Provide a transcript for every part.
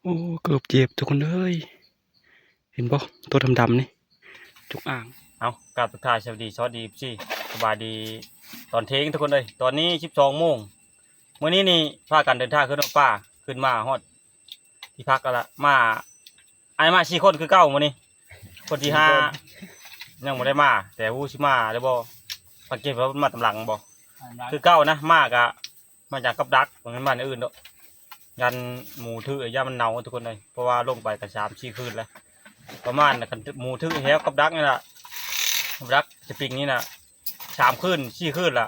ໂອ້ ເກີບເຈັບທຸກຄົນເອີຍ ເຫັນບໍ່ ໂຕດຳໆນີ້ ຈົງອາງ. ເອົາ ກາບທັກທາຍສະຫວັດດີ ສະຫວັດດີ ເອັຟຊີ ສະບາຍດີຕອນເທີ່ຍງທຸກຄົນເອີຍ. ຕອນນີ້ສິບສອງໂມງ ມື້ນີ້ນີ້ພາກັນເດີນທາງຂຶ້ນຮອດປ່າ ຂຶ້ນມາຮອດທີ່ພັກແລ້ວລະ. ມາ ອ້າຍມາສີ່ຄົນຄືເກົ່າມື້ນີ້ ຄົນທີຫ້າຍັງບໍ່ໄດ້ມາ ແຕ່ຮູ້ຊິມາຫຼືບໍ່ ສັງເກດວ່າມັນມາຕາມຫຼັງບໍ່ ຄືເກົ່ານະ. ມາກະ ມາຈາກກັບດັກ ບໍ່ແມ່ນມາແນວອື່ນດອກ. ຢ້ານໝູຖືກ ຢ້ານມັນເນົ່າທຸກຄົນເອີຍ ເພາະວ່າລົງໄປກໍສາມສີ່ຄືນແລ້ວ ປະມານ ຄັນໝູຖືກແຖວກັບດັກນີ້ລະ ກັບດັກສະປຣິງນີ້ນະ ສາມຄືນສີ່ຄືນລະ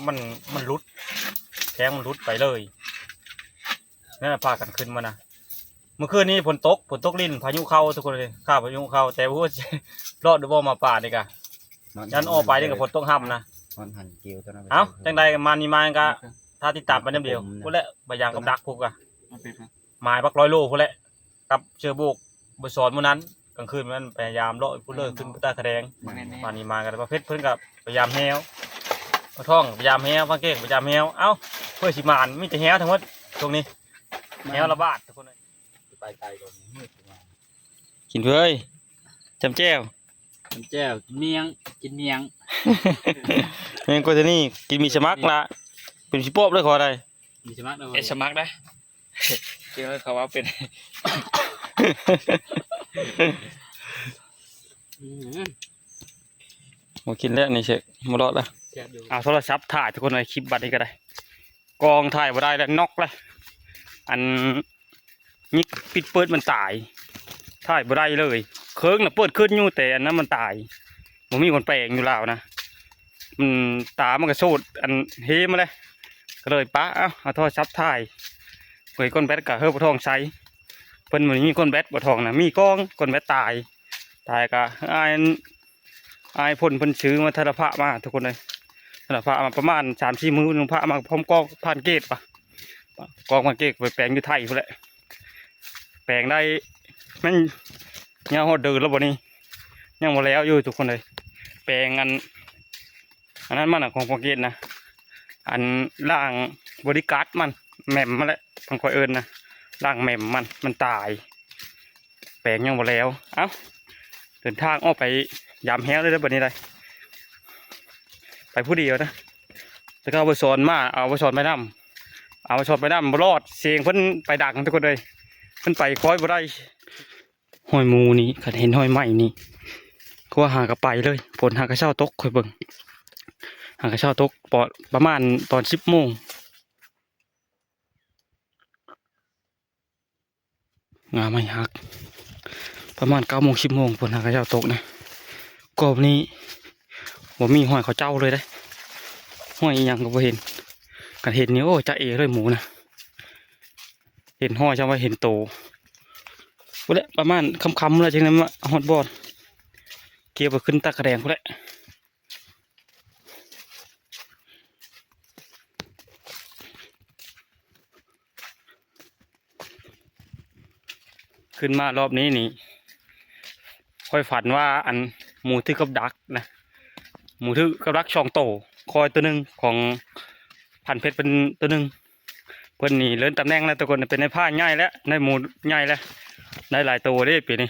ມັນ ມັນຫຼຸດ ແຂງມັນຫຼຸດໄປເລີຍ. ນັ້ນພາກັນຂຶ້ນມານະ ມື້ຄືນນີ້ຝົນຕົກ ຝົນຕົກລິນ ພາຍຸເຂົ້າທຸກຄົນເອີຍ ຂ້າພາຍຸເຂົ້າ ແຕ່ບໍ່ຮູ້ຊິລອດຫຼືບໍ່ ມາປ່ານີ້ກະ ຢ້ານອອກໄປນີ້ກໍຝົນຕົກຫ້ຳນະ. ເອົາ ຈັ່ງໃດມານີ້ມາກໍຖ້າຕິດຕາມໄປນຳດຽວພຸ້ນແຫຼະ ໄປຢາມກັບດັກພຸ້ນກະ ໝາຍບັກຮ້ອຍໂລພຸ້ນແຫຼະ ກັບເສືອໂບກ ບໍ່ສອນມື້ນັ້ນ ກາງຄືນມື້ນັ້ນໄປຢາມເລາະພຸ້ນເລີຍ ຂຶ້ນຕາຂະແດງ. ມານີ້ມາກັນ ປະເພັດເພິ່ນກໍໄປຢາມແຮ້ວ ປະທ້ອງໄປຢາມແຮ້ວ ຟັງເກກໄປຢາມແຮ້ວ. ເອົ້າ ເພື່ອຊິໝານ ມີແຕ່ແຮ້ວທັງໝົດຊ່ວງນີ້ ແຮ້ວລະບາດທຸກຄົນເອີຍ. ໄປໄກກ່ອນ ມື້ ກິນເວີຍ ຈ້ຳແຈ່ວ ຈ້ຳແຈ່ວ ກິນໝ້ຽງ ກິນໝ້ຽງ ແມ່ນກວ່າແຕ່ນີ້ ກິນໝີ່ສະໝັກລະ ເປັນຊິປອບເລີຍຂໍໄດ້ ໝີ່ສະໝັກເດີ ເອັດສະໝັກໄດ້ ກິນເຂົາເວົ້າເປັນ ອືມ ບໍ່ກິນແລ້ວນີ້ເຊະ ບໍ່ລອດລະ ແຊບຢູ່. ເອົາໂທລະສັບຖ່າຍທຸກຄົນໃນຄລິບບັດນີ້ກໍໄດ້ ກ້ອງຖ່າຍບໍ່ໄດ້ແລ້ວ ນັອກແລ້ວ ອັນ ຍິກປິດເປີດມັນຕາຍ ຖ່າຍບໍ່ໄດ້ເລີຍ. ເຄິ່ງນະເປີດຂຶ້ນຢູ່ ແຕ່ອັນນັ້ນມັນຕາຍ ບໍ່ມີຄົນແປງຢູ່ລາວນະ ມັນ ຕາມັນກະໂສດ ອັນ ເຮມາແລ້ວ ກະເລີຍປະ ເອົາ ເອົາໂທລະສັບຖ່າຍ ເອີຍ ກ້ອນແບັດກະເຮີປະທອງໃສ່ ເພິ່ນບໍ່ມີກ້ອນແບັດ ປະທອງນະ ມີກ້ອງ ກ້ອນແບັດຕາຍ ຕາຍກະ ອ້າຍ ອ້າຍພົນເພິ່ນຊື້ມາທະລະພະມາທຸກຄົນເອີຍ ທະລະພະມາປະມານສາມສີ່ມື້ ພະມາພ້ອມກ້ອງຜ່ານເກດປະ ກ້ອງຜ່ານເກດໄປແປງຢູ່ໄທພຸ້ນແຫຼະ ແປງໄດ້ແມ່ນຍາວຮອດເດີນແລ້ວບໍ່ນີ້ ຍັງບໍ່ແລ້ວຢູ່ທຸກຄົນເອີຍ ແປງອັນ ອັນນັ້ນມັນນະ ຂອງປະເກດນະ ອັນລ້າງບໍດີກາດມັນ ແໝມມັນແຫຼະ ທາງຂ້ອຍເອີ້ນນະ ລ້າງແໝມມັນ ມັນຕາຍ ແປງຍັງບໍ່ແລ້ວ. ເອົ້າ ເດີນທາງອອກໄປຢາມແຮ້ວເລີຍເດີບັດນີ້ໄດ໋ ໄປຜູ້ດຽວນະ ແຕ່ກໍເອົາໄປສອນມາ ເອົາໄປສອນໄປນຳ ເອົາໄປສອນໄປນຳບໍ່ລອດ ສຽງເພິ່ນໄປດັງທຸກຄົນເອີຍ ເພິ່ນໄປຄ່ອຍບໍ່ໄດ້. ຮອຍໝູນີ້ ຄັນເຫັນຮອຍໄໝ້ນີ້ ຄືວ່າຫາກະໄປເລີຍ ຝົນຫາກະເຊົາຕົກ ຂ້ອຍເບິ່ງ ຫາກະເຊົາຕົກ ປະ ປະມານຕອນສິບໂມງ ງາໄມ້ຫັກ ປະມານເກົ້າໂມງ ສິບໂມງ ຝົນຫາກະເຊົາຕົກນະ. ກອບນີ້ບໍ່ມີຮອຍເຂົາເຈົ້າເລີຍເດ້ ຮອຍອີ່ຫຍັງກໍບໍ່ເຫັນ ຄັນເຫັນນີ້ ໂອ້ ຈະເອເລີຍໝູນະ. ເຫັນຮອຍ ຈຳວ່າເຫັນໂຕ ພຸ້ນແຫຼະ ປະມານຄ່ຳໆແລ້ວ ຈຶ່ງໄດ້ມາຮອດບ່ອນ ກຽວໄປຂຶ້ນຕາກະແດງພຸ້ນແຫຼະ. ຂຶ້ນມາລອບນີ້ນີ້ ຂ້ອຍຝັນວ່າ ອັນ ໝູຖືກກັບດັກນະ ໝູຖືກກັບດັກສອງໂຕ ຂ້ອຍໂຕໜຶ່ງ ຂອງພັນເພັດເພິ່ນໂຕໜຶ່ງ. ເພິ່ນນີ້ເລີ້ນຕຳແໜ່ງແລ້ວທຸກຄົນ ເປັນນາຍພານໃຫຍ່ແລ້ວ ໄດ້ໝູໃຫຍ່ແລ້ວ ໄດ້ຫຼາຍໂຕເດ້ປີນີ້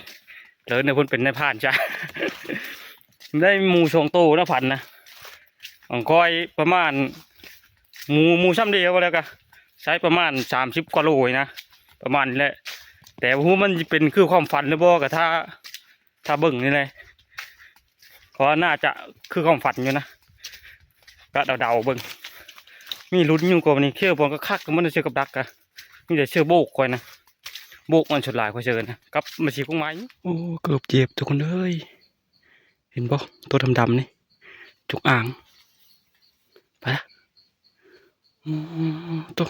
ເລີ້ນໃຫ້ເພິ່ນເປັນນາຍພານຊະ. ໄດ້ໝູສອງໂຕນະ ພັນນະ ຂອງຂ້ອຍປະມານ ໝູ ໝູຊ່ຳດຽວແລ້ວກະ ໃຊ້ປະມານສາມສິບກວ່າໂລນີ້ນະ ປະມານນີ້ແຫຼະ. ແຕ່ບໍ່ຮູ້ມັນຊິເປັນຄືຄວາມຝັນຫຼືບໍ່ ກະຖ້າ ຖ້າເບິ່ງນີ້ແຫຼະ ເພາະວ່າໜ້າຈະຄືຄວາມຝັນຢູ່ນະ ກະເດົາໆເບິ່ງ. ມີລຸ້ນຢູ່ ກອບນີ້ ເຂດບ່ອນຄັກໆ ມັນເສືອກັບດັກກະ ມີແຕ່ເສືອໂບກຂ້ອຍນະ ໂບກມັນສ່ວນຫຼາຍຂ້ອຍເຊີນະ ກັບມາຊີກົງໄມ້. ໂອ້ ເກີບເຈັບທຸກຄົນເອີຍ ເຫັນບໍ່ ໂຕດຳໆນີ້ ຈົງອາງ ໄປລະ. ໂອ້ ໂຕ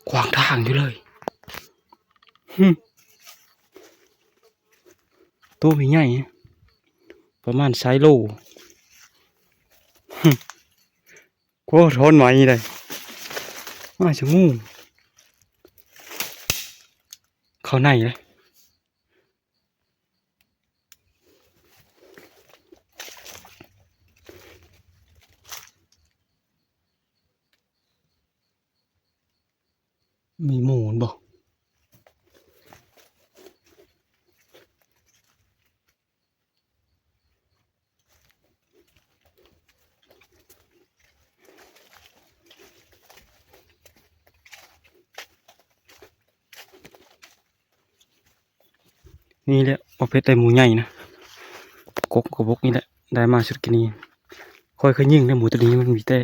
ຂວາງທາງຢູ່ເລີຍ ຫຶ ໂຕໃຫຍ່ ປະມານຊາວໂລ ຫຶ ໂອ້ ທອນໄໝ້ໄດ໋ ມາຊະງູ ເຂົ້າໃນເລີຍ. ມີໝູບໍ່? ນີ້ແຫຼະ ບໍ່ເພັດໄດ້ໝູໃຫຍ່ນະ ກົກກະບົກນີ້ແຫຼະ ໄດ້ມາຊຸດກີ້ນີ້. ຂ້ອຍເຄີຍຍິງໄດ້ໝູໂຕນີ້ ມັນມີແຕ່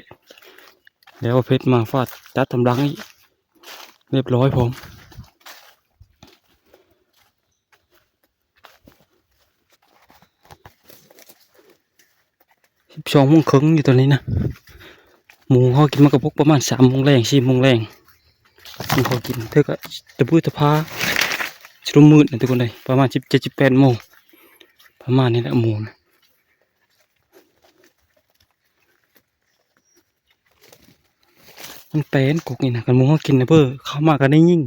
ແລ້ວບໍ່ເພັດມາຟາດ ຈັດກຳລັງອີກ ລຽບຮ້ອຍພ້ອມ. ສິບສອງໂມງເຄິ່ງຢູ່ຕອນນີ້ນະ ໝູເຮົາກິນໝາກກະບົກປະມານສາມໂມງແລງ ສີ່ໂມງແລງ ໝູເຮົາກິນ ເທື່ອກະຕະບືດຕະພາ ຊຸມມືດນະທຸກຄົນເອີຍ ປະມານສິບເຈັດ ສິບແປດໂມງ ປະມານນີ້ແຫຼະໝູນະ. ມັນແປນກົກນີ້ນະ ຄັນໝູເຮົາກິນນະເບີ ເຂົ້າມາກະໄດ້ຍິງ.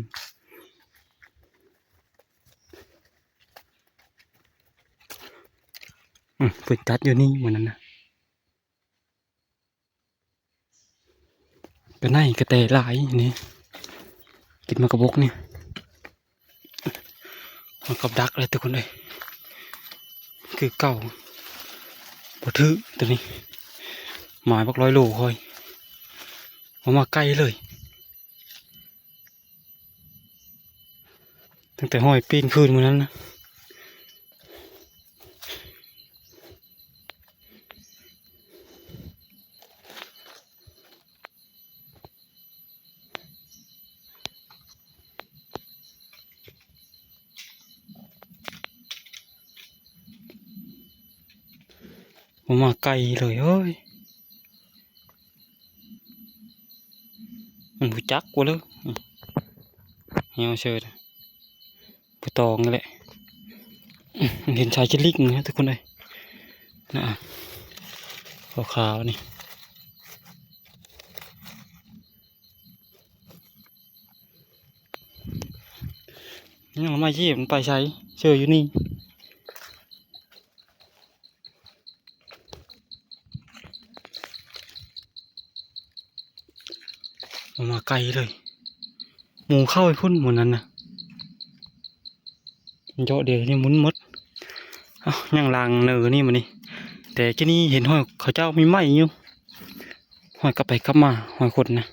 ອືມ ເພິ່ນຈັດຢູ່ນີ້ມື້ນັ້ນນະ ກະໄນກະແຕຫຼາຍນີ້ ກິນໝາກກະບົກນີ້ ເຮົາກັບດັກແລ້ວທຸກຄົນເອີຍ ຄືເກົ່າ ບໍ່ຖືກໂຕນີ້ ໝາຍບັກຮ້ອຍໂລຂ້ອຍ ບໍ່ມາໃກ້ເລີຍ. ຕັ້ງແຕ່ຫ້ອຍປີນຄືນມື້ນັ້ນນະ ບໍ່ມາໃກ້ເລີຍເອີຍ. ມັນຮູ້ຈັກກວ່າເລີຍ ແຮວເຊີຍ ບໍ່ຕອງນີ້ແຫຼະ ມັນເຫັນສາຍຈະລິກນະທຸກຄົນເອີຍ ນະ ຂາວໆນີ້ ຍັງມາເຢຍບ ມັນໄປໃສ ເຊີຍຢູ່ນີ້. ບໍ່ມາໃກ້ເລີຍ ໝູເຂົ້າໄປພຸ້ນໝູນັ້ນນະ ເຈາະດຽວນີ້ໝຸນໝົດ. ເອົ້າ ຍັງລາງເນີນີ້ມື້ນີ້ ແຕ່ກີ້ນີ້ເຫັນຫ້ອຍເຂົາເຈົ້າມີໄໝ້ຢູ່ ຫ້ອຍກັບໄປກັບມາ ຫ້ອຍຄົນນະ.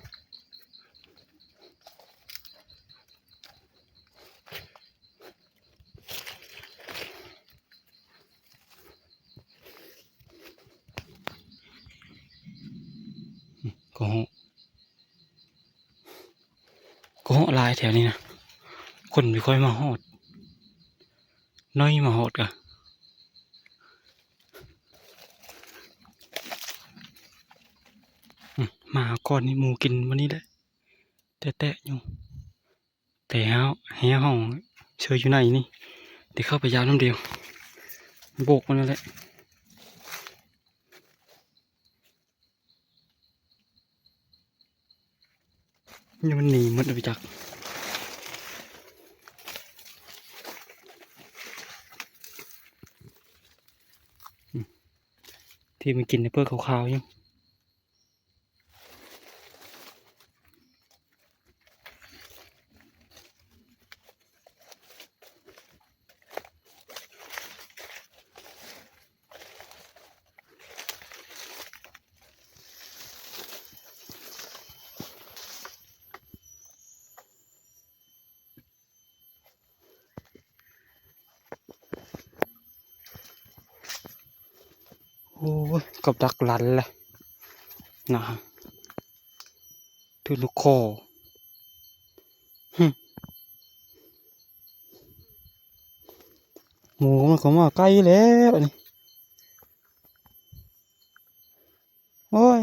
ກະເຫາະ ກະເຫາະຫຼາຍແຖວນີ້ນະ ຄົນບໍ່ຄ່ອຍມາຮອດ ໜ້ອຍມາຮອດກະ ອືມ ມາກ່ອນນີ້ໝູກິນມື້ນີ້ແຫຼະ ແຕະໆຢູ່. ແຕ່ເຮົາ ແຮເຮົາເຊີຍຢູ່ໃນນີ້ ໄດ້ເຂົ້າໄປຢາມນຳດຽວ ໂບກມັນນັ້ນແຫຼະ ຍັງມັນໜີໝົດແລ້ວໄປຈັກ ອືມ ທີ່ມັນກິນແຕ່ເປືອກຂາວໆຢູ່. ໂອ້ຍ ກັບດັກລັນແຫຼະນະ ຖືກລູກຄໍ ຫຶ ໝູມັນກະມາໃກ້ແລ້ວອັນນີ້. ໂອ້ຍ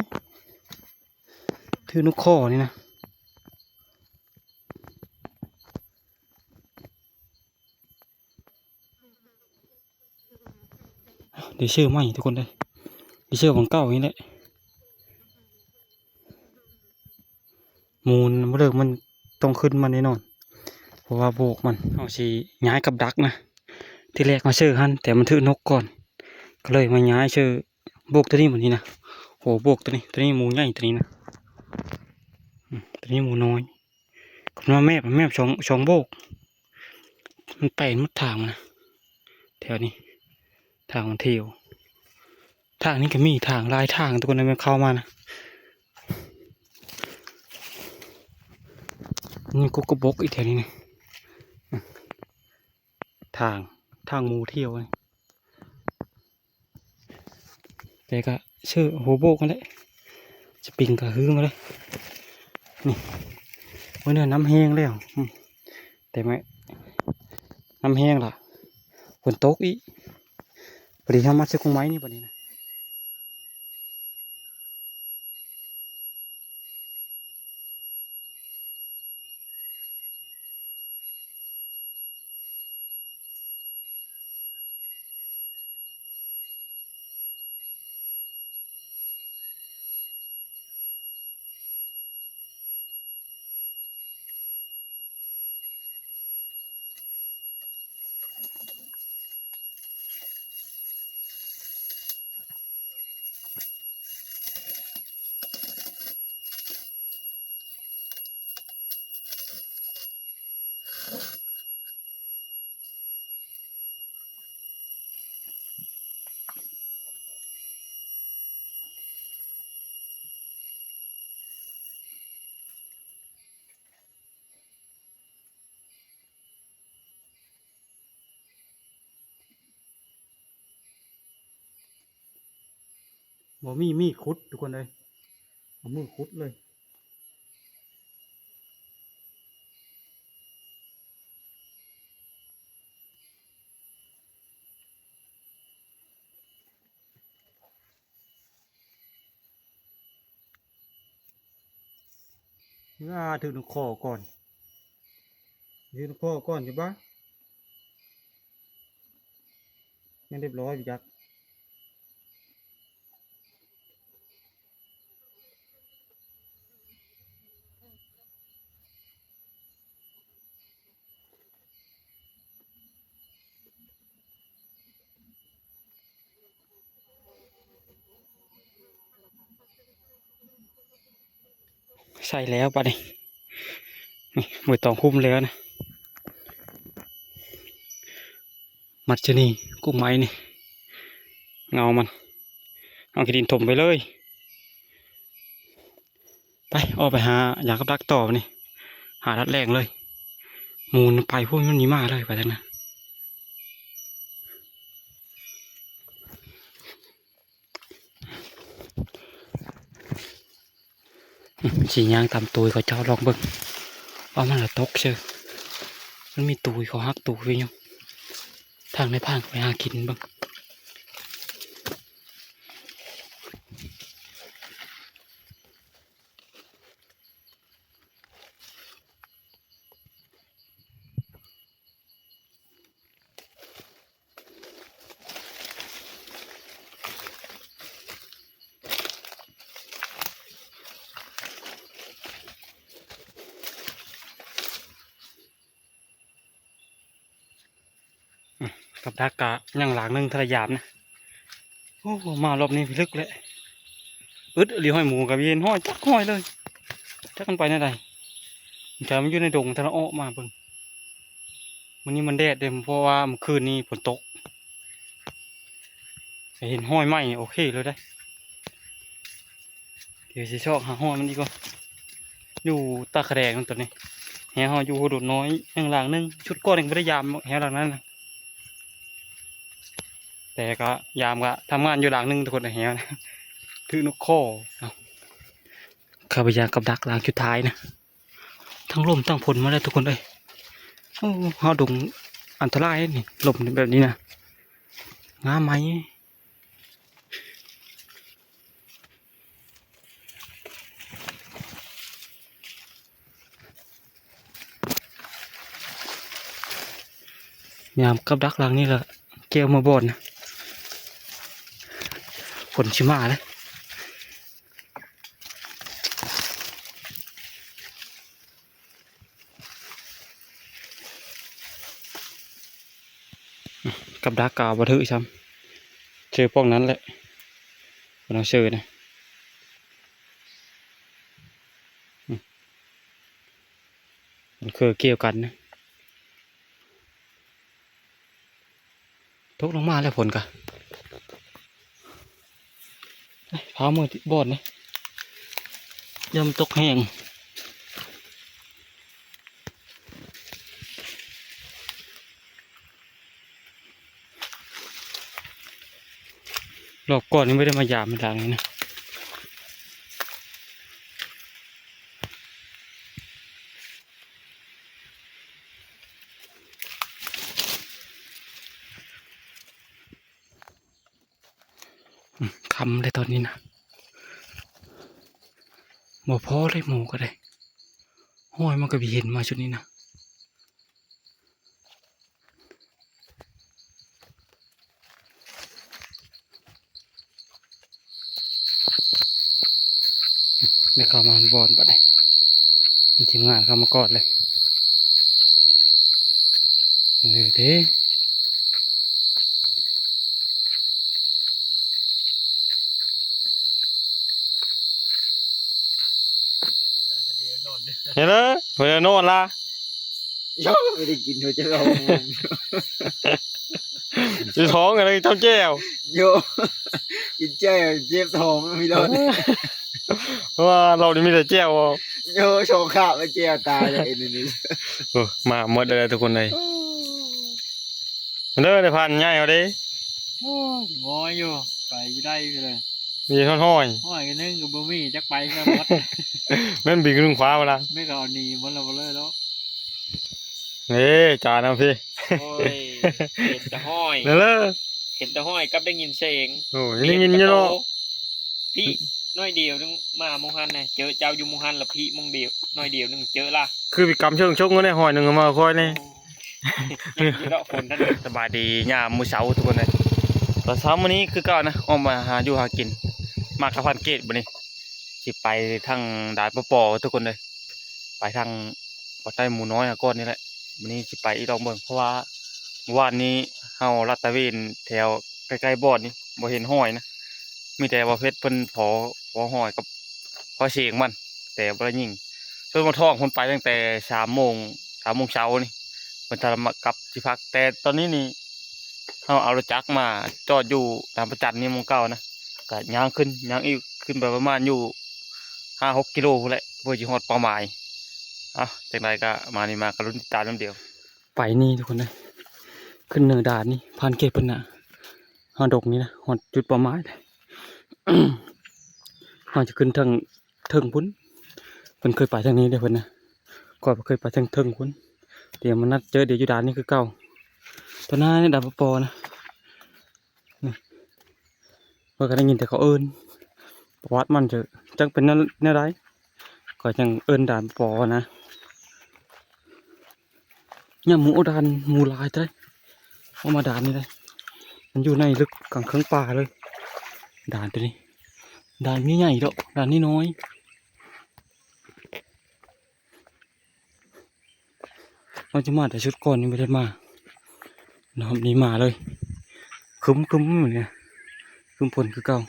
ຖືກນົກຄໍນີ້ນະ ໄດ້ເຊີໃໝ່ທຸກຄົນເອີຍ ໄດ້ເຊີຂອງເກົ່ານີ້ແຫຼະ. ໝູນບໍ່ເລີກ ມັນຕ້ອງຂຶ້ນມາແນ່ນອນ ເພາະວ່າໂບກມັນ ເຮົາຊິຍ້າຍກັບດັກນະ. ທີແລກເຮົາເຊີຫັ້ນ ແຕ່ມັນຖືກນົກກ່ອນ ກະເລີຍມາຍ້າຍເຊີໂບກໂຕນີ້ໝົດນີ້ນະ. ໂຫ ໂບກໂຕນີ້ ໂຕນີ້ໝູໃຫຍ່ໂຕນີ້ນະ ອືມ ໂຕນີ້ໝູນ້ອຍ. ຄັນວ່າແມບ ແມບສອງ ສອງໂບກ ມັນໄປໝົດທາງນະ ແຖວນີ້ ທາງມັນທ່ຽວ. ທາງນີ້ກະມີ ທາງຫຼາຍທາງທຸກຄົນ ແມ່ນເຂົ້າມານະ. ນີ້ກົກກະບົກອີກແຖວນີ້ນະ ທາງ ທາງໝູ່ທ່ຽວນີ້ ແຕ່ກະເຊີໂຮໂບກຫັ້ນແຫຼະ ສະປຣິງກະຮືມາເລີຍນີ້. ມື້ນີ້ນ້ຳແຫ້ງແລ້ວ ອືມ ແຕ່ແມ່ ນ້ຳແຫ້ງລະ ຝົນຕົກອີກ ພໍດີເຮົາມາຊື້ກົງໄມ້ນີ້ບັດນີ້ນະ. ບໍ່ມີມີດຂຸດທຸກຄົນເອີຍ ເອົາມືຂຸດເລີຍ. ອ່າ ຖືກນຳຄໍກ່ອນ ຖືກນຳຄໍກ່ອນ ເຫັນບໍ່ ຍັງຮຽບຮ້ອຍຢູ່ຈັກ. ໃສ່ແລ້ວບາດນີ້ ນີ້ໃບຕອງຄຸມແລ້ວນະ. ມັດຊະນີ ກົງໄມ້ນີ້ ເງົາມັນ ເອົາຂີ້ດິນຖົມໄປເລີຍ. ໄປ ອອກໄປຫາຢາງກັບດັກຕໍ່ບາດນີ້ ຫາດັດແລ້ງເລີຍ. ໝູນໄປພຸ້ນ ມັນມີມາເລີຍ ໄປທາງນັ້ນ. ຊິຍ່າງຕາມຕູຍເຂົາເຈົ້າລອງເບິ່ງ ວ່າມັນລະຕົກເຊີ ມັນມີຕູຍ ເຂົາຮັກຕູຍໄວ້ຢູ່ ທາງໃນພາງໄປຫາກິນເບິ່ງ. ອືມ ກັບດັກກະຍັງຫຼາກໜຶ່ງ ຖ້າໄດ້ຢາມນະ. ໂອ້ ມາຮອບນີ້ພິລຶກແຫຼະ ອຶດອີ່ຫຼີ. ຫ້ອຍໝູກະບໍ່ເຫັນຫ້ອຍຈັກຫ້ອຍເລີຍ ຈັກມັນໄປແນວໃດ ແຕ່ມັນຢູ່ໃນດົງ. ຖ້າລະອອກມາເບິ່ງ ມື້ນີ້ມັນແດດເດ້ ເພາະວ່າມື້ຄືນນີ້ຝົນຕົກ. ເຫັນຫ້ອຍໃໝ່ໂອເຄເລີຍເດ້. ດຽວຊິຊອກຫາຮອດມັນອີກກ່ອນ ຢູ່ຕາຂະແດງຕົວນີ້. ແຫເຮົາຢູ່ຫົວໂດດນ້ອຍ ຍັງຫຼາກໜຶ່ງ ຊຸດກ່ອນຍັງບໍ່ໄດ້ຢາມແຫຫຼາກນັ້ນນະ ແຕ່ກະຢາມກະທຳງານຢູ່ຫຼາກໜຶ່ງທຸກຄົນ. ແຫຖືກນົກຄໍ ເອົາ ຂ້າພະຍາກັບດັກຫຼາກສຸດທ້າຍນະ. ທັງລົມທັງຝົນມາແລ້ວທຸກຄົນເອີຍ. ໂອ້ ເຮົາດົງອັນຕະລາຍນີ້ ລົມແບບນີ້ນະ ງາໄມ້. ຍາມກັບດັກຫຼັງນີ້ລະ ແກ້ວມາບ່ອນນະ ຝົນຊິມາແລ້ວ. ກັບດັກກະບໍ່ຖືກຊ້ຳ ເຈີປ່ອງນັ້ນແຫຼະ ບໍ່ຕ້ອງເຊີນະ. ມັນຄືກ່ຽວກັນນະ. ຕົກລົງມາແລ້ວຝົນກະ ພາເມືອບ່ອນນີ້ ຢ້ານມັນຕົກແຮງ. ລອບກ່ອນນີ້ບໍ່ໄດ້ມາຢາມເວລານີ້ນະ. ອືມ ຄ່ຳແລ້ວຕອນນີ້ນະ ບໍ່ພໍເລີຍໝູກະໄດ້ ຫ້ອຍມັນກະບໍ່ເຫັນມາຊຸດນີ້ນະ. ໄດ້ເຂົ້າມາບ່ອນບັດນີ້ ມີທີມງານເຂົ້າມາກອດເລີຍ ເອີເດ້. ເຫັນເດີ ບໍ່ໄດ້ນອນລະ ໂຍ ບໍ່ໄດ້ກິນ ເຈົ້າເຈົ້າ ຢູ່ທ້ອງກັນເລີຍ ເຈົ້າແຈ່ວ ໂຍ ກິນແຈ່ວເຈັບທ້ອງ ມີລອດ ເພາະວ່າລອບນີ້ມີແຕ່ແຈ່ວ ໂຍ ສອງຄາບແລ້ວແຈ່ວຕາຍແລ້ວ ເອັນນີ້ ໂອ້ ມາໝົດແລ້ວທຸກຄົນເອີຍ. ເດີ ໄດ້ຜ່ານໃຫຍ່ເຮົາເດ້ ໂອ້ຍ ງອຍຢູ່ ໄປຢູ່ໄດ້ຢູ່ເລີຍ ມີຮອດຫ້ອຍ ຫ້ອຍໜຶ່ງກໍບໍ່ມີ ຈັກໄປຊະໝົດ ແມ່ນບິນຂຶ້ນຟ້າມາລະ ແມ່ນກໍເອົາໜີໝົດແລ້ວ ບໍ່ເລີຍແລ້ວ ເອີ ຈານເອົາພີ້ ໂອ້ຍ ເຫັນແຕ່ຫ້ອຍ ເດີ ເຫັນແຕ່ຫ້ອຍກັບໄດ້ຍິນສຽງ ໂອ້ຍ ໄດ້ຍິນຢູ່ເນາະ ພີ້ໜ້ອຍດຽວໜຶ່ງ ມາໝູ່ຫັ້ນນະ ເຈີເຈົ້າຢູ່ໝູ່ຫັ້ນລະ ພີ້ມົງດຽວ ໜ້ອຍດຽວໜຶ່ງເຈີລະ ຄືໄປກຳເຊີງຊົງເອົາແດ່ ຮ້ອຍໜຶ່ງເອົາມາຄ່ອຍແດ່. ໂອ້ ຍັງຢູ່ເນາະ ຝົນນັ້ນ ສະບາຍດີຍາມມື້ເຊົ້າທຸກຄົນເອີຍ ຕອນເຊົ້າມື້ນີ້ຄືເກົ່ານະ ອອກມາຫາຢູ່ຫາກິນ ມາກັບພັນເກດບັດນີ້ ຊິໄປທາງດ່ານປະປໍທຸກຄົນເອີຍ ໄປທາງ ບໍ່ໄດ້ໝູນ້ອຍຫາກ່ອນນີ້ແຫຼະ ມື້ນີ້ຊິໄປອີກລອງເບິ່ງ ເພາະວ່າມື້ວານນີ້ເຮົາລາດຕະເວນແຖວໃກ້ໆບ່ອນນີ້ ບໍ່ເຫັນຫ້ອຍນະ ມີແຕ່ວ່າເພັດເພິ່ນພໍ ພໍຫ້ອຍກັບພໍສຽງມັນ ແຕ່ບໍ່ໄດ້ຍິງ ຊົນໝາກທອງເພິ່ນໄປຕັ້ງແຕ່ສາມໂມງ ສາມໂມງເຊົ້ານີ້ ເພິ່ນທຳມາກັບທີ່ພັກ ແຕ່ຕອນນີ້ນີ້ ເຮົາເອົາລົດຈັກມາຈອດຢູ່ດານພະຈັນນີ້ໝ່ອງເກົ່ານະ ກະຍ່າງຂຶ້ນ ຍ່າງອີກ ຂຶ້ນໄປປະມານຢູ່ຫ້າຫົກກິໂລພຸ້ນແຫຼະ ເພື່ອຊິຮອດເປົ້າໝາຍ. ເອົ້າ ຈັ່ງໃດກະມານີ້ມາກະລຸ້ນຕິດຕາມນຳດຽວ ໄປນີ້ທຸກຄົນເອີຍ ຂຶ້ນເໜືອດ່ານນີ້ ຜ່ານເຂດເພິ່ນນະ ຮອດດົງນີ້ນະ ຮອດຈຸດເປົ້າໝາຍແລ້ວ ເຮົາຈະຂຶ້ນເທິງ ເທິງພຸ້ນ ເພິ່ນເຄີຍໄປທາງນີ້ເດ້ເພິ່ນນະ ຂ້ອຍບໍ່ເຄີຍໄປທາງເທິງພຸ້ນ ດຽວມານັດເຈີດຽວຢູ່ດ່ານນີ້ຄືເກົ່າ ຕອນນັ້ນດ່ານປະປໍນະ ນີ້ ຂ້ອຍກໍໄດ້ຍິນແຕ່ເຂົາເອີ້ນ ປະຫວັດມັນເຈີ ຈັກເປັນແນວ ແນວໃດ ຂ້ອຍຈັ່ງເອີ້ນດ່ານປະປໍນະ. ຍາມໝູ ໂອ້ ດ່ານໝູຫຼາຍແທ້ ເຂົ້າມາດ່ານນີ້ໄດ໋ ມັນຢູ່ໃນເລິກກາງເຄິ່ງປ່າເລີຍ ດ່ານໂຕນີ້ ດ່ານມີໃຫຍ່ດອກ ດ່ານນີ້ນ້ອຍ ເຮົາຈະມາແຕ່ຊຸດກ່ອນນີ້ບໍ່ໄດ້ມາ ຮອບນີ້ມາເລີຍ ຄຶ້ມໆ ມື້ນີ້ ຄຶ້ມຝົນຄືເກົ່າ.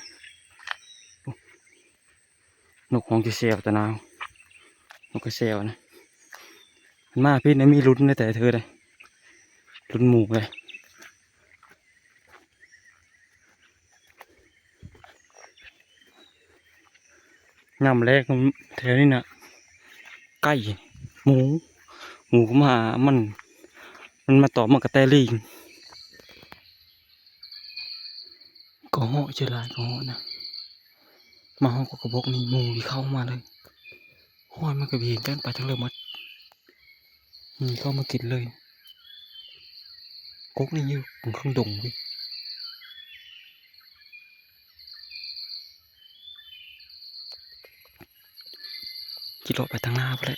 ນົກຮ້ອງແຊວໆ ຕາໜາວ ນົກກະແຊວນະ ມັນມາພີ້ນະ ມີລຸ້ນແຕ່ເທື່ອໃດ ລຸ້ນໝູເດ ຍາມແລງແຖວນີ້ນະ ໄກ່ ໝູ ໝູກໍມາ ມັນ ມັນມາຕອມໝາກກະແຕລີງ. ກໍເຫາະເຈີຫຼາຍກໍເຫາະນະ ມາຮອດກໍກະບົກນີ້ ໝູຊິເຂົ້າມາເລີຍ ຫ້ອຍມັນກໍບໍ່ເຫັນ ຈັກໄປທາງເລີໝົດ ໝູເຂົ້າມາກິນເລີຍ ກົກນີ້ຢູ່ເທິງດົງພຸ້ນ ຊິເລາະໄປທາງໜ້າພຸ້ນແຫຼະ.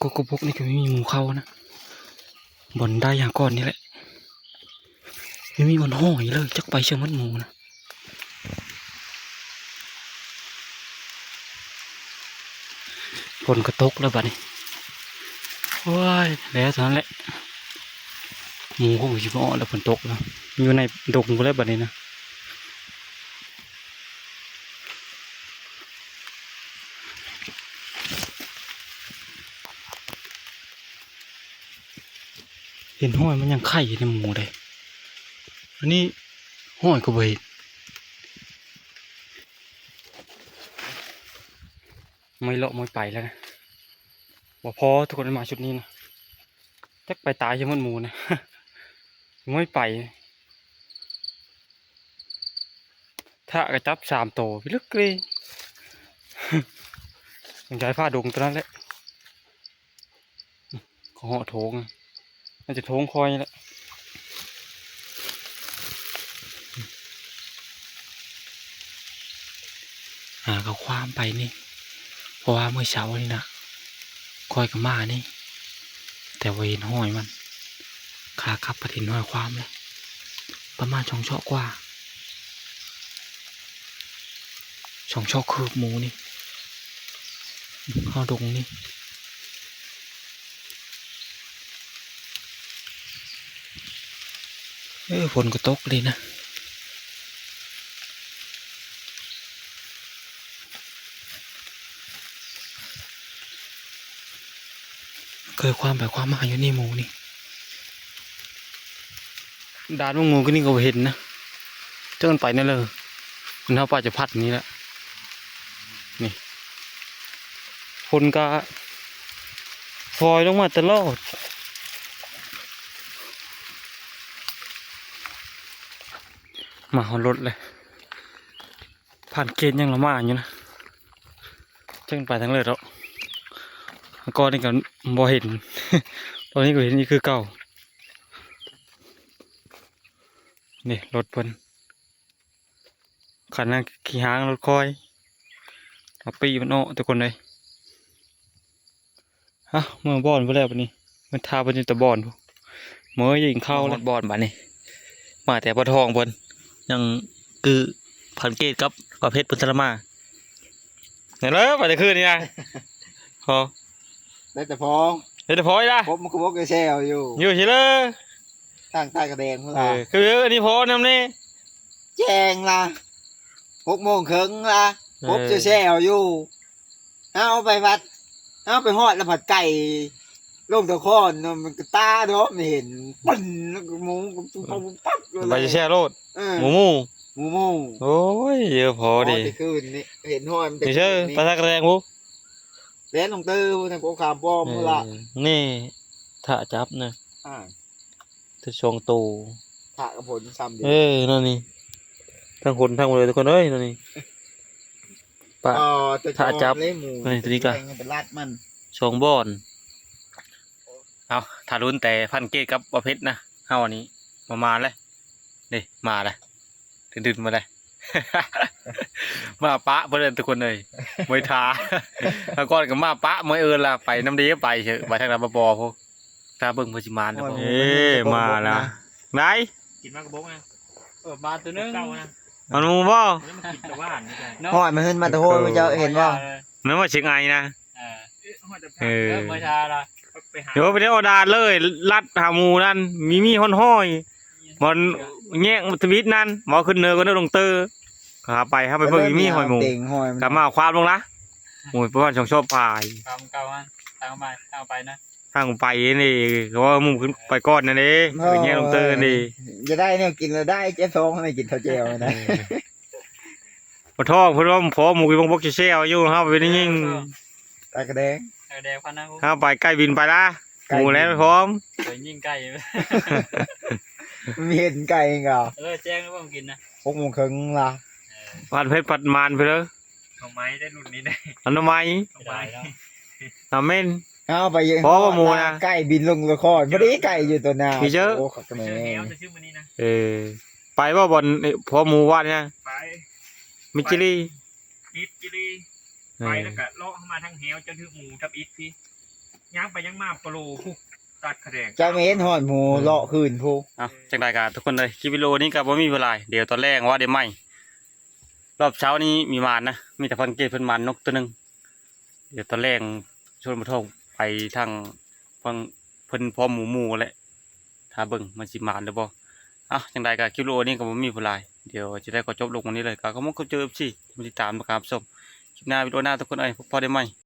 ກົກກະບົກນີ້ກໍມີໝູເຂົ້ານະ ບ່ອນໄດ້ຫາກ່ອນນີ້ແຫຼະ ບໍ່ມີບ່ອນຫ້ອຍເລີຍ ຈັກໄປໃສໝົດໝູນະ. ຝົນກໍຕົກແລ້ວບັດນີ້ ໂອ້ຍ ແລ້ວເທົ່ານັ້ນແຫຼະ ໝູຄົງຊິບໍ່ອອກແລ້ວ ຝົນຕົກແລ້ວ ຢູ່ໃນດົງພຸ້ນແຫຼະບັດນີ້ນະ. ເຫັນຫ້ອຍມັນຍັງໄຂ່ໃນໝູເດ້ ອັນນີ້ຫ້ອຍກໍບໍ່ເຫັນ ເມື່ອຍເລາະເມື່ອຍໄປແລ້ວນະ ບໍ່ພໍທຸກຄົນ ມາຊຸດນີ້ນະ ຈັກໄປຕາຍໃສໝົດໝູນະ ເມື່ອຍໄປ. ທະກະຈັບສາມໂຕ ພິລຶກເລີຍ ຕ້ອງໃຊ້ຜ້າດົງຕົວນັ້ນແຫຼະ ເຂົາເຫາະໂຖງ ໜ້າຈະໂຖງຂ້ອຍນີ້ແຫຼະ ຫາເຂົາຄວາມໄປນີ້ ເພາະວ່າມື້ເຊົ້ານີ້ນະ ຂ້ອຍກໍມານີ້ ແຕ່ວ່າເຫັນຮອຍມັນ ຂາກັບກໍເຫັນຮອຍຄວາມແລ້ວ ປະມານສອງຊອກກວ່າ ສອງຊອກຄືບໝູນີ້ ເຮົາດົງນີ້ ເອີ ຝົນກໍຕົກເລີຍນະ. ເຄີຍຄວາມໄປຄວາມມາຢູ່ນີ້ໝູນີ້ ດານໝູຄືນີ້ກໍບໍ່ເຫັນນະ ຈັກມັນໄປແນວໃດ ມັນເຮົາປາຈະພັດນີ້ແຫຼະ ນີ້ ຝົນກະຝອຍລົງມາຕະຫຼອດ ມາຮອດລົດເລີຍ. ຜ່ານເກດຍັງລະມາຢູ່ນະ ຈັກໄປທາງເລີດເນາະ ກ່ອນນີ້ກໍບໍ່ເຫັນ ຕອນນີ້ກໍເຫັນອີກຄືເກົ່າ ນີ້ລົດເພິ່ນ ຄັນນັ້ນຂີ້ຮ້າງລົດຂ້ອຍ ເອົາປີ້ມັນອອກທຸກຄົນເອີຍ. ຮະ ເມືອບ່ອນພຸ້ນແລ້ວບັດນີ້ ມັນທາໄປຈົນແຕ່ບ່ອນພຸ້ນ ເມືອຍິງເຂົ້າແລ້ວ ມາຮອດບ່ອນບັດນີ້ ມາແຕ່ບໍ່ທ້ອງເພິ່ນ ຍັງຄືພັນເກດກັບປາເພັດເພິ່ນທະລະມາ ນັ້ນເລີຍ ໄປແຕ່ຄືນນີ້ນະ ພໍ ໄດ້ແຕ່ພໍ ໄດ້ແຕ່ພໍອີກລະ ພົບມັນກໍບົກແຊວຢູ່ ຢູ່ຊິເລີ ທາງໃຕ້ກະແດງພຸ້ນລະ ເອີ ຄືອັນນີ້ພໍນຳນີ້ ແຈ້ງລະ ຫົກໂມງເຄິ່ງລະ ເອີ ພົບແຊວຢູ່. ເຮົາໄປວັດ ເຮົາໄປຮອດລະພັດໄກລົງຕະຄອນເນາະ ມັນກະຕາດອກ ມັນເຫັນປຶ້ນ ແລ້ວກໍໝູປັບປັບ ໄປແຊໂລດ ເອີ ໝູໝູ ໝູໝູ ໂອ້ຍ ເອີ ພໍດີ ພໍແຕ່ຄືນນີ້ ເຫັນຮອຍມັນແຕ່ຄືນນີ້ ໄປທາງກະແດງພຸ້ນ ແລ່ນລົງເຕີພຸ້ນ ທາງກົກຂາມປ້ອມພຸ້ນລະ ເອີ ນີ້ ຖ້າຈັບນະ ອ່າ ແຕ່ສອງໂຕ ພະກັບຜົນຊ້ຳເດ ເອີ ນັ້ນນີ້ ທັງຄົນທັງໝົດເລີຍທຸກຄົນເອີຍ ນັ້ນນີ້ ປະ ຖ້າຈັບ ນີ້ ຕົວນີ້ກະ ສອງບ່ອນ ເອົາ ຖ້າລຸ້ນແຕ່ພັນເກດກັບປາເພັດນະ ເຮົາອັນນີ້ ມາ ມາແລ້ວ ນີ້ ມາແລ້ວ ດຶນໆມາແລ້ວ ມາປະເພິ່ນເລີຍທຸກຄົນເອີຍ ມວຍທ່າ ເມື່ອກ່ອນກໍມາປະມວຍເອີນລະ ໄປນຳເດ ໄປເຖາະ ໄປທາງລາວບໍ່ພໍ ຖ້າເບິ່ງເພິ່ນຊິມານະ ໂອ້ຍ ເອີ ມາລະ ໄດ້ ກິນມາກະບົກນະ ເອີ ມາຕົວໜຶ່ງ ມັນໝູບໍ່ ມັນກິນຕະຫວ່ານນີ້ ຮອດມາເຮືອນມາແຕ່ໂຮຍ ເຈົ້າເຫັນບໍ່ ນັ້ນວ່າຊິໄອນະ ເອີ ເອີ ເອີ ມວຍທ່າລະ ໄປຫາ ໂຍ ໄປເອົາດາດເລີຍ ລັດຫາໝູນັ້ນ ມີ ມີຮອຍ ບ່ອນແຍກທຳອິດນັ້ນ ເວົ້າຂຶ້ນເນີກໍເນີລົງເຕີ ຫາໄປ ເຮົາໄປເບິ່ງມີຮອຍໝູ ກະມາເອົາຄວາມລົງລະ ໂອ້ຍ ປະມານສອງຊອບປາຍ ຕາມເກົ່າຫັ້ນ ຕາມໄປ ຕາມໄປນະ ທາງໄປນີ້ ເພາະວ່າໝູຂຶ້ນໄປກ່ອນນັ້ນເດ້ ໂອ້ຍ ໄປແຍກລົງເຕີນີ້ ຈະໄດ້ແນວກິນລະໄດ້ ເຈັບທ້ອງໃຫ້ກິນເຂົ້າແຈ່ວນະ ບໍ່ທ້ອງ ເພິ່ນວ່າພໍໝູກິນບັກແຊວຢູ່ ເຮົາເປັນຍິງ ຕາກະແດງ ຕາກະແດງພັນນະ ເຮົາໄປໃກ້ບິນໄປລະ ໝູແລ້ວພ້ອມ ໄປຍິງໄກ່ ມັນເຫັນໄກ່ເອງກໍ ເອີ ແຈ້ງແລ້ວບໍ່ກິນນະ ຫົກໂມງເຄິ່ງລະ ເອີ ປານເພັດປານມານໄປເດີ ໜໍ່ໄມ້ໄດ້ລຸ້ນນີ້ໄດ້ ອັນໜໍ່ໄມ້ ໜໍ່ໄມ້ ອາເມນ ເຮົາໄປ ພໍບໍ່ໝູນະ ໄກ່ບິນລົງລະຄອນ ພໍດີໄກ່ຢູ່ຕົວໜ້າ ມີເຈີ ໂອ້ ຄັກແນ່ ເອີ ໄປບໍ່ບ່ອນ ພໍໝູວ່ານນີ້ ໄປ ມິດຈິລີ ມິດຈິລີ ເອີ ໄປແລ້ວກະເລາະເຂົ້າມາທາງແຮວ ຈົນເຖິງໝູທຳອິດພີ້ ຍ່າງໄປຍ່າງມາປະໂລພຸ້ນ ຕັດຂະແໜງ ເຈົ້າແມ່ນເຫັນຮອດໝູເລາະຄືນພຸ້ນ. ເອົ້າ ຈັ່ງໃດກໍທຸກຄົນເອີຍ ຄລິບວິດີໂອນີ້ກໍບໍ່ມີຜູ້ຫຼາຍ ດຽວຕອນແລງວ່າໄດ້ໃໝ່. ຮອບເຊົ້ານີ້ມີໝານນະ ມີແຕ່ພັນເກດເພິ່ນໝານນົກໂຕໜຶ່ງ. ດຽວຕອນແລງຊວນບໍ່ທອງໄປທາງຝັ່ງເພິ່ນພ້ອມໝູໝູແຫຼະ ຖ້າເບິ່ງມັນຊິໝານຫຼືບໍ່. ເອົ້າ ຈັ່ງໃດກໍຄລິບວິດີໂອນີ້ກໍບໍ່ມີຜູ້ຫຼາຍ ດຽວຈະໄດ້ຂໍຈົບລົງວັນນີ້ເລີຍ. ກໍຂອບຄຸນຂອບໃຈເອັຟຊີທີ່ຕິດຕາມ ແລະ ຮັບຊົມ. ຄລິບໜ້າ ວິດີໂອໜ້າ ທຸກຄົນເອີຍ ພົບພໍ້ໄດ້ໃໝ່.